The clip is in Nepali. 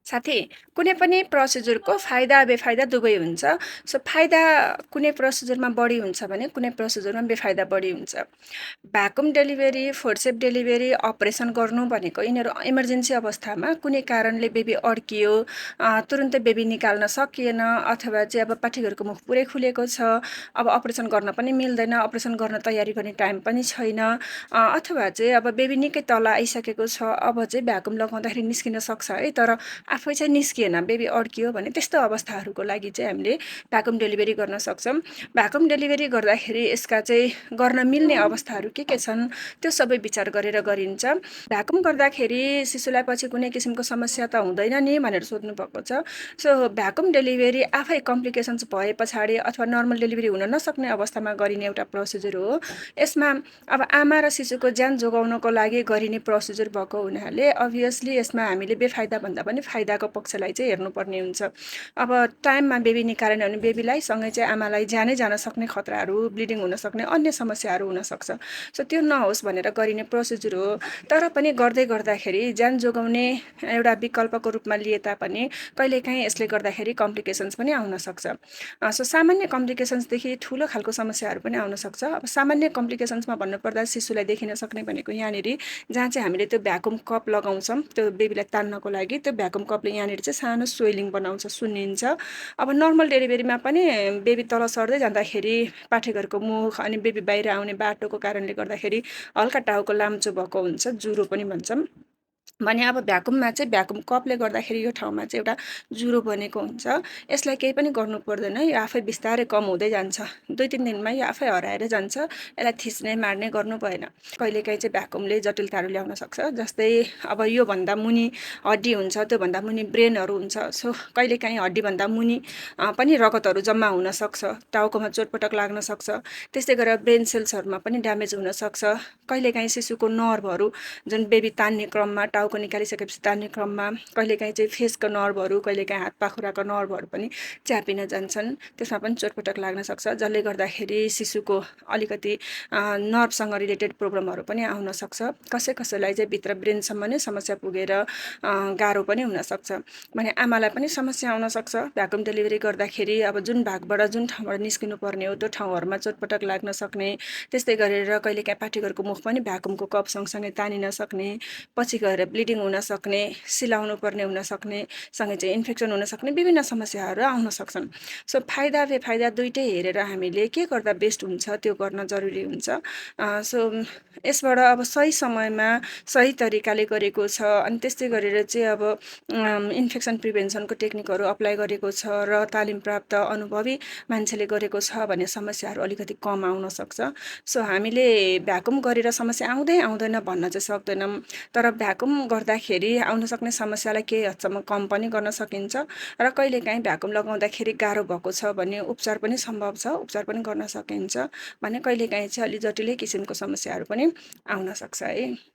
साथी, कुनै पनि प्रोसिजरको फाइदा बेफाइदा दुवै हुन्छ। सो फाइदा कुनै प्रोसिजरमा बढी हुन्छ भने कुनै प्रोसिजरमा बेफाइदा बढी हुन्छ। Vacuum delivery, forceps delivery, operation गर्नु भनेको यिनीहरू इमर्जेन्सी अवस्थामा कुनै कारणले बेबी अड्कियो, तुरुन्तै बेबी निकाल्न सकिएन, अथवा चाहिँ अब पाठीघरको मुख पुरै खुलेको छ, अब अपरेसन गर्न पनि मिल्दैन, अपरेसन गर्न तयारी गर्ने टाइम पनि छैन, अथवा चाहिँ अब बेबी निकै तल आइसकेको छ, अब चाहिँ भ्याकुम लगाउँदाखेरि निस्किन सक्छ है, तर आफै चाहिँ निस्किएन, बेबी अड्कियो भने त्यस्तो अवस्थाहरूको लागि चाहिँ हामीले भ्याकुम डेलिभरी गर्न सक्छौँ। भ्याकुम डेलिभरी गर्दाखेरि यसका चाहिँ गर्न मिल्ने अवस्थाहरू के छन् त्यो सबै विचार गरेर गरिन्छ। भ्याकुम गर्दाखेरि शिशुलाई पछि कुनै किसिमको समस्या त हुँदैन नि भनेर सोध्नु भएको छ। सो भ्याकुम डेलिभरी आफै कम्प्लिकेसन्स भए पछाडि अथवा नर्मल डेलिभरी हुन नसक्ने अवस्थामा गरिने एउटा प्रोसिजर हो। यसमा अब आमा र शिशुको ज्यान जोगाउनको लागि गरिने प्रोसिजर भएको हुनाले अभियसली यसमा हामीले बेफाइदा भन्दा पनि फाइदाको पक्षलाई चाहिँ हेर्नुपर्ने हुन्छ। अब टाइममा बेबी निकालेन भने बेबीलाई सँगै चाहिँ आमालाई ज्यानै जान सक्ने खतराहरू, ब्लिडिङ हुन सक्ने अन्य समस्याहरू हुनसक्छ। सो त्यो नहोस् भनेर गरिने प्रोसिजर हो। तर पनि गर्दै गर्दाखेरि ज्यान जोगाउने एउटा विकल्पको रूपमा लिए तापनि कहिलेकाहीँ यसले गर्दाखेरि कम्प्लिकेसन्स पनि आउन सक्छ। सो सामान्य कम्प्लिकेसन्सदेखि ठुलो खालको समस्याहरू पनि आउन सक्छ। अब सामान्य कम्प्लिकेसन्समा भन्नुपर्दा शिशुलाई देखिन सक्ने भनेको यहाँनिर जहाँ चाहिँ हामीले त्यो भ्याकुम कप लगाउँछौँ त्यो बेबीलाई तान्नको लागि, त्यो भ्याकुम कपले यहाँनिर चाहिँ सानो स्वेलिङ बनाउँछ, सुन्निन्छ। अब नर्मल डेलिभरीमा पनि बेबी तल सर्दै जाँदाखेरि पाठेघरको मुख अनि बेबी बाहिर आउने बाटोको कारणले गर्दाखेरि हल्का टाउको लाम्चो भएको हुन्छ, जुरो पनि भन्छौँ भने। अब भ्याकुममा चाहिँ भ्याकुम कपले गर्दाखेरि यो ठाउँमा चाहिँ एउटा जुरो बनेको हुन्छ। यसलाई केही पनि गर्नु पर्दैन, यो आफै बिस्तारै कम हुँदै जान्छ। 2-3 दिनमा यो आफै हराएर जान्छ। यसलाई थिच्ने मार्ने गर्नु भएन। कहिलेकाहीँ चाहिँ भ्याकुमले जटिलताहरू ल्याउन सक्छ, जस्तै अब योभन्दा मुनि हड्डी हुन्छ, त्योभन्दा मुनि ब्रेनहरू हुन्छ। सो कहिलेकाहीँ हड्डीभन्दा मुनि पनि रगतहरू जम्मा हुनसक्छ, टाउकोमा चोटपटक लाग्न सक्छ। त्यस्तै गरेर ब्रेन सेल्सहरूमा पनि ड्यामेज हुनसक्छ। कहिलेकाहीँ शिशुको नर्भहरू जुन बेबी तान्ने क्रममा, टाउको निकालिसकेपछि तान्ने क्रममा, कहिलेकाहीँ चाहिँ फेसको नर्भहरू, कहिलेकाहीँ हात पाखुराको नर्भहरू पनि च्यापिन जान्छन्, त्यसमा पनि चोटपटक लाग्न सक्छ, जसले गर्दाखेरि शिशुको अलिकति नर्भसँग रिलेटेड प्रब्लमहरू पनि आउन सक्छ। कसैलाई चाहिँ भित्र ब्रेनसम्म नै समस्या पुगेर गाह्रो पनि हुनसक्छ। भने आमालाई पनि समस्या आउन सक्छ भ्याकुम डेलिभरी गर्दाखेरि। अब जुन भागबाट जुन ठाउँबाट निस्किनु पर्ने हो त्यो ठाउँहरूमा चोटपटक लाग्न सक्ने, त्यस्तै गरेर कहिलेकाहीँ पाठीघरको मुख पनि भ्याकुमको कप सँगसँगै तानिन सक्ने, पछि गएर ब्लिडिङ हुन सक्ने, सिलाउनु पर्ने हुन सक्ने, सँगै चाहिँ इन्फेक्सन हुन सक्ने विभिन्न समस्याहरू आउन सक्छन्। सो फाइदा बेफाइदा दुइटै हेरेर हामीले के गर्दा बेस्ट हुन्छ त्यो गर्न जरुरी हुन्छ। सो यसबाट अब सही समयमा सही तरिकाले गरेको छ, अनि त्यस्तै गरेर चाहिँ अब इन्फेक्सन प्रिभेन्सनको टेक्निकहरू अप्लाई गरेको छ र तालिम प्राप्त अनुभवी मान्छेले गरेको छ भने समस्याहरू अलिकति कम आउन सक्छ। सो हामीले भ्याकुम गरेर समस्या आउँदै आउँदैन भन्न चाहिँ सक्दैनौँ, तर भ्याकुम गर्दाखेरि आउन सक्ने समस्यालाई केही हदसम्म कम पनि गर्न सकिन्छ, र कहिलेकाहीँ भ्याकुम लगाउँदाखेरि गाह्रो भएको छ भने उपचार पनि सम्भव छ, उपचार पनि गर्न सकिन्छ भने कहिलेकाहीँ चाहिँ अलि जटिलै किसिमको समस्याहरू पनि आउन सक्छ है।